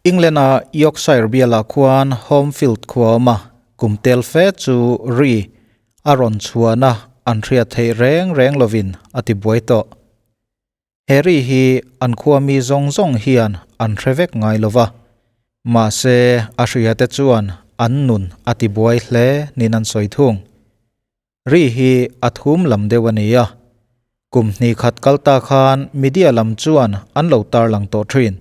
England-a Yorkshire bialah khuan Homefield khua a awm a, kum tel fe chu ri a rawn chhuahna an hriat theih reng reng lovin a ti buai tawh. He ri hi an khua mi zawng zawng hian an hre vek ngai lo va, mahse a hriate chuan an nun a ti buai hle niin an sawi thung. Ri hi a thum lam deuh a ni a, kum hnih khat kal ta khan media lam chuan an lo tarlang tawh thin.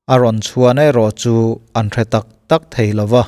A rawn chhuan erawh chu an hre tak tak thei lo va.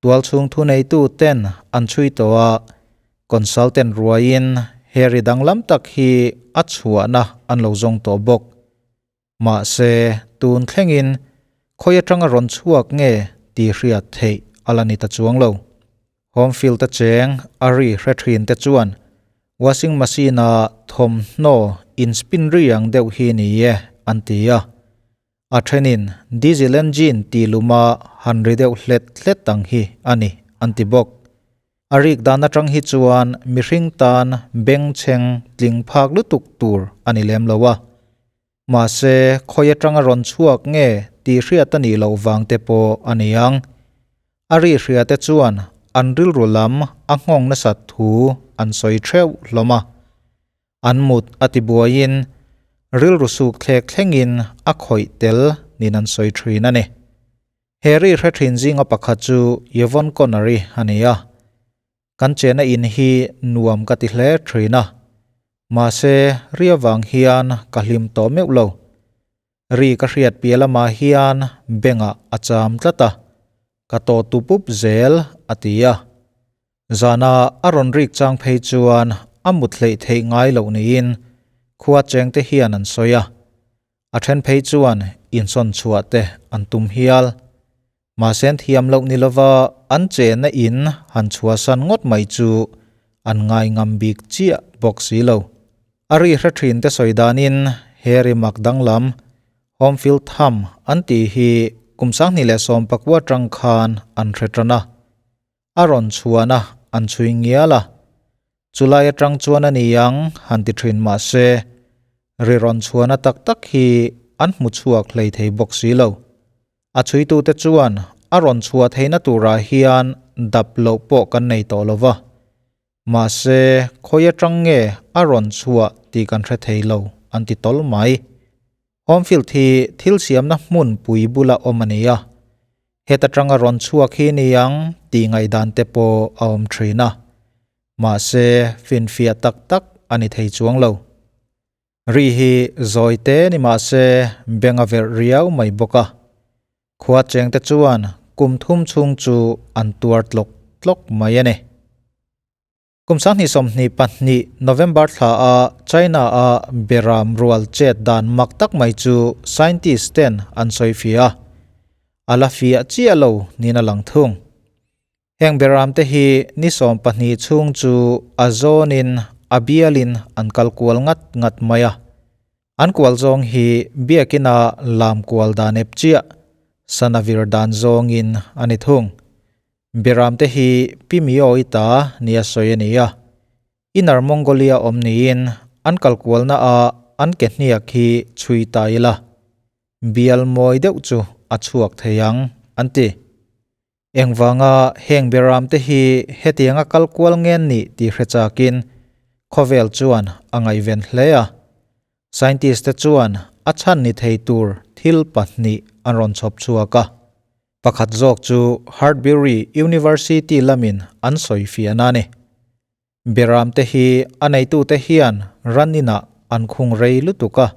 Tualchhung thuneitu ten an chhui tawh a, consultant ruaiin he ri danglam tak hi a chhuahna an lo zawng tawh bawk. Mahse, tun thlengin khawi atanga rawn chhuak nge tih hriat theih a la ni ta chuang lo. Homefield-a cheng a ri hre thin te chuan washing machine-a thawmhnaw in spin ri ang deuh hi ni e an ti a. A thenin diesel engine tih luma han ri deuh hlet hlet ang hi a ni an ti bawk. A rik dan atang hi chuan mihring tan bengchheng tling phak lutuk tur a ni lem lo a. Mahse, khawi atanga rawn chhuak nge tih hriat a nih loh vang te pawh a ni ang. A ri hria te chuan an rilru lam a nghawng nasat thu an sawi theuh hlawm a. An mut a ti buaiin rilru suk thlek thlengin a khawih tel niin an sawi thin a ni. He ri hre thin zinga pakhat chu Yvonne Connery a ni a. Kan chena in hi nuam ka ti hle thin a. Mahse, ri avang hian ka hlim tawh meuh lo. Ri ka hriat piah lamah hian bengah a cham tlat a, ka tawh tu pup zel, a ti a. Zana a rawn rik chang phei chuan a mut hleih theih ngai loh niin khua chengte hian an sawi a. A then phei chuan insawn chhuah te an tum hial. Mahse an thiam loh ni lova an chenna in han chhuahsan ngawt mai chu an ngai ngam bik chiah bawk si lo. A ri hre thin te sawi danin he ri mak danglam Homefield Thumb an tih hi kum 2019 tang khan an hre tan a. A rawn chhuan a, an chhui ngial a. Chulai atang chuan a ni ang han ti thin mah se, ri rawn chhuana tak tak hi an hmu chhuak hlei thei bawk si lo. A chhuitute chuan a rawn chhuah theihna turah hian dap loh pawh kan nei tawh lo va. Mahse, khawi atang nge a rawn chhuah tih kan hre thei lo, an ti tawl mai. Homefield hi thil siamna hmun pui bula awm a ni a, heta tanga rawn chhuak hi ni ang tih ngaihdan te pawh a awm thin a, mahse finfiah tak tak a ni thei chuang lo. Ri hi zawi te ni mahse beng a verh riau mai bawk a, khua cheng te chuan kum thum chhung chu an tuar tlawk tlawk mai a ni. Kum 2022 November thla a China a beram rual chet dan mak tak mai chu scientist ten an sawi fiah a, a la fiah chiah lo niin a lang thung. Heng beram te hi ni 12 chhung chu a zawnin a bialin an kal kual ngat ngat mai a. An kual zawng hi biakina lam kual dan ep chiah, sanavir dan zawngin a ni thung. Beram te hi Pi Mio-i ta nia sawi a ni a. Inner Mongolia awm niin an kalkualna ah an ke hniak hi chhui ta ila, bial mawi deuh chu a chhuak thei ang, an ti. Engvanga heng beram te hi hetianga kalkual ngen nih tih hre chakin khawvel chuan a ngaihven hle a. Scientist te chuan a chhan ni thei tur thil pahnih an rawn chhawp chhuak a. Pakhat zawk chu Hartbury University lamin an sawi fiahna a ni. Beram te hi a neitute hian ran inah an khung rei lutuk a.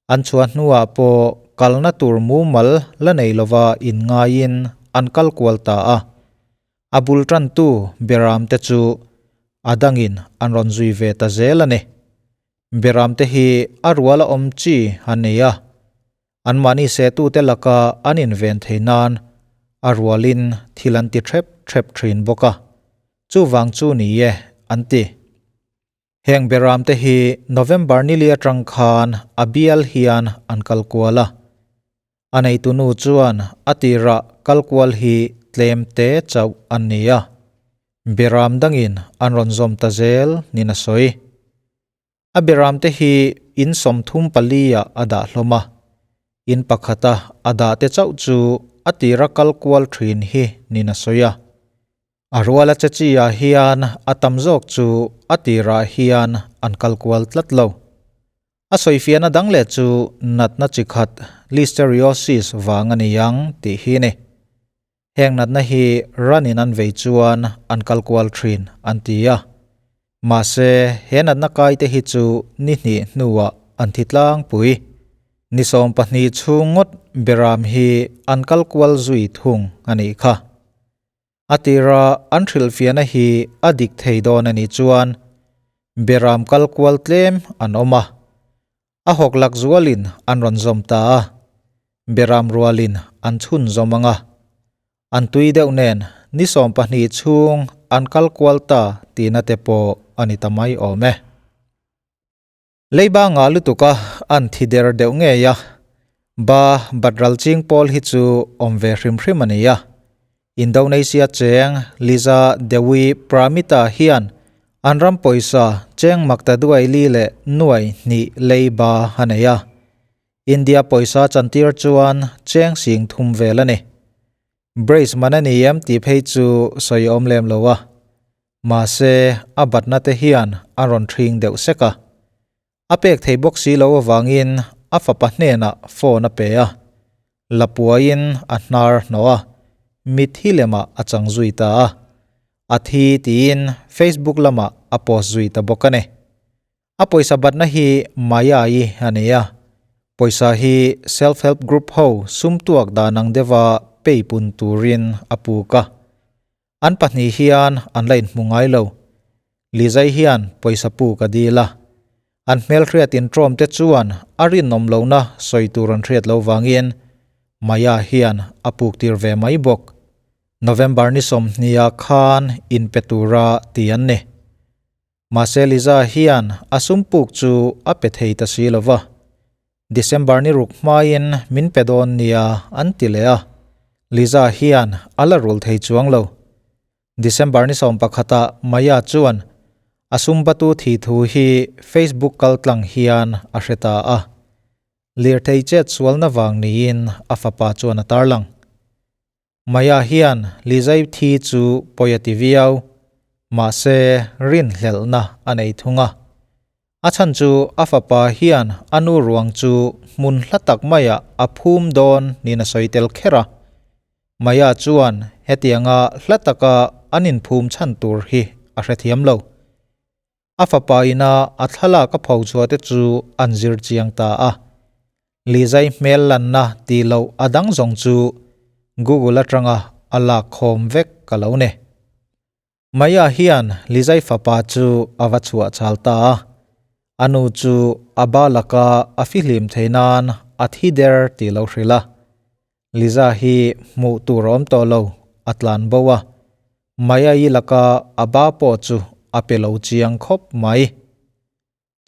An chhuah hnuah pawh kalna tur mumal la nei lova inngaiin an kal kual ta a. A bul tantu beram te chu a dangin an rawn zui ve ta zel a ni. Beram te hi a ruala awm chi an nei a. Anmahni sehtute laka an inven thei nan a rualin thil an ti hrep hrep thin bawk a, chuvang chu ni e an ti. Heng beramte hi November nili atang khan a bial hian an kal kual a. A neitu nu chuan a tirah kal kual hi tlem te chauh an ni a, beram dangin an rawn zawm ta zel niin a sawi. A beramte hi in 34 ah a dah hlawm a. In pakhata a dah te chauh chu a tira kal kual thin hi nin a sawi a. A ruala che chi ah hian a tam zawk chu a tirah hian an kal kual tlat lo. A sawifiahna dang leh chu natna chi khat Listeriosis vang a ni ang tih hi a ni. Heng natna hi ranin an vei chuan an kal kual thin an ti a. Mahse, he natna kaite hi chu ni hnih hnuah an thi tlangpui. Ni 12 chhung ngawt beram hi an kal kual zui thung a nih kha. A tira an hrilhfiahna hi a dik thei dawn a nih chuan beram kal kual tlem an awm a, a hawk lak zualin an rawn zawm ta a, beram rualin an chhun zawm ang a, an tui deuh nen ni 12 chhung an kal kual ta tihna te pawh a ni ta mai awm e. Leiba ngah lutuka an thi der deuh ngei a, ba batral ching pawl hi chu awm ve hrim hrim a ni a. Indonesia cheng Liza Dewi Pramita hian an ram pawisa cheng makta duai li leh nuai hnih leiba a nei a. India pawisa chantir chuan cheng sing thum vel a ni. Brace man a ni em tih phei chu sawi awm lem lo a. Mahse, a batna te hian a rawn ṭhing deuh sek a. A pek thei bawk si lo avangin a fapa hnenah phone a pe a. Lapuaiin a hnar hnawh a, mitthi lemah a chang zui ta a. A thi tiin Facebook lamah a post zui ta bawk a ni. A pawisa batna hi Maya-i a ni a. Pawisa hi Self Help Group ho sum tuak dan ang deuha peipun turin a puk a. An pahnih hian an la inhmu ngai lo. Lizai hian pawisa puk a dil a. An hmelhriat intrawm te chuan a rinawm lohna sawi tur an hriat loh vangin Maya hian a puk tir ve mai bawk. November ni 20 ah khan inpe tura ti an ni. Mahse Liza hian a sum puk chu a pe thei ta si lo va. December ni ruk hmain min pe dawn nia an ti leh a, Liza hian a la rul thei chuang lo. December ni 11 ah Maya chuan a sum batu thi thu hi Facebook kaltlang hian a hre ta a. Lirthei chet sualna vang niin a fapa chuan a tarlang. Maya hian Lizai thi chu pawi a ti viau, mahse rinhlelhna a nei thung a. A chhan chu a fapa hian a nu ruang chu hmun hla tak maiah a phum dawn niin a sawi tel kher a. Maya chuan hetianga hla taka an inphum chhan tur hi a hrethiam lo. A fapa ina a thlalak a pho chhuah te chu an zir chiang ta a. Lizai hmel lanna tih loh a dang zawng chu Google atanga a lak khawm vek ka lo ni. Maya hian Lizai fapa chu a va chhuah chal ta a. A nu chu a ba laka a fihlim thei nan a thi der tih lo hrilh a. Liza hi hmuh tur a awm tawh lo, a tlan bo a. Maya-i laka a ba pawh chu a pe lo chiang khawp mai.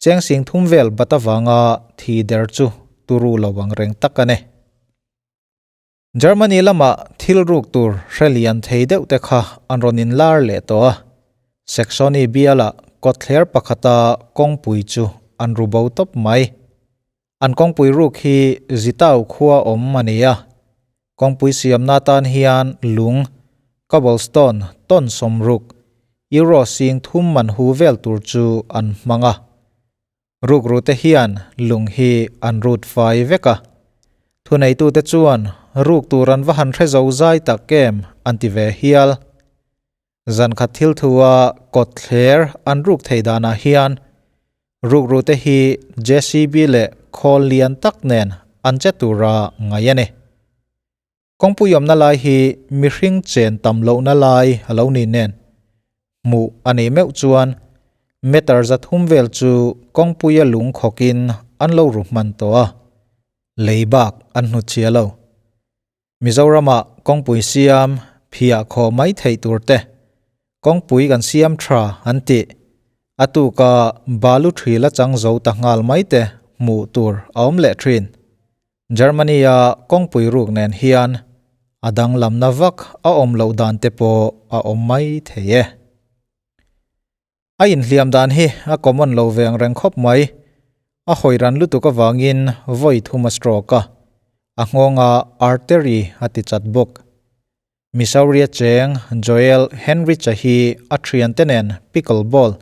Cheng sing thum vel bat avanga thi der chu turu lo ang reng tak a ni. Germany lama thil ruk tur hre lian thei deuh te kha an rawn inlar leh tawh a. Saxony bialah kawtthler pakhata kawngpui chu an ru bo tawp mai. An kawngpui ruk hi Zitau khua awm a ni a. Kawngpui siamna atan hian lung, cobblestone, ton 60, euro 30,000 man hu vel tur chu an hmang a. Rukrute hian lung hi an rut fai vek a. Thuneitute chuan ruk tur an va han hre zo zai tak em an ti ve hial. Zankhat thil thua kawtthler an ruk thei danah hian rukrute hi JCB leh khawl lian tak nen an che tura ngaih a ni. Kawngpui awmna lai hi mihring chen tam lohna lai a lo ni nen hmuh a nih meuh chuan meter 300 vel chu kawngpuia lung khawkin an lo ru hman tawh a, lei bak an hnutchhia lo. Mizorama kawngpui siam phiah khawh mai theih tur te, kawngpui kan siam tha an tih, a tuka balu thi la chang zo ta nghal mai te hmuh tur a awm leh thin. Germany-a kawngpui ruk nen hian a danglamna vak a awm loh dan te pawh a awm mai thei e. A inhliam dan hi a common lo ve ang reng khawp mai. A hawi ran lutuk avangin vawi thum a stroke a. A nghawnga artery a ti chat bawk. Missouri-a cheng Joel Henrich-a hi a thiante nen pickleball,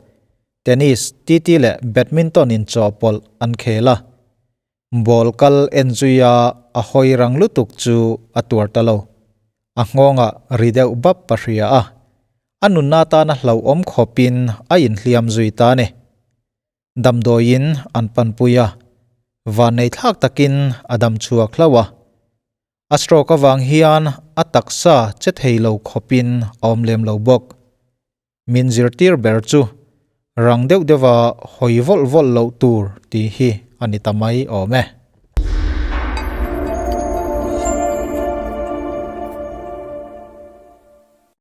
tennis, TT leh badminton inchawhpawlh an khel a. Ball kal en zuia a hawi rang lutuk chu a tuar ta lo. A nghawngah ri deuh bap a hria a, a nunna atana hlauhawm khawpin a inhliam zui ta a ni. Damdawiin an panpui a, vannei thlak takin a dam chhuak hlauh a. A stroke avang hian a taksa che thei lo khawpin a awm lem lo bawk. Min zirtir ber chu rang deuh deuha hawi vawlh vawlh loh tur tih hi a ni ta mai awm e.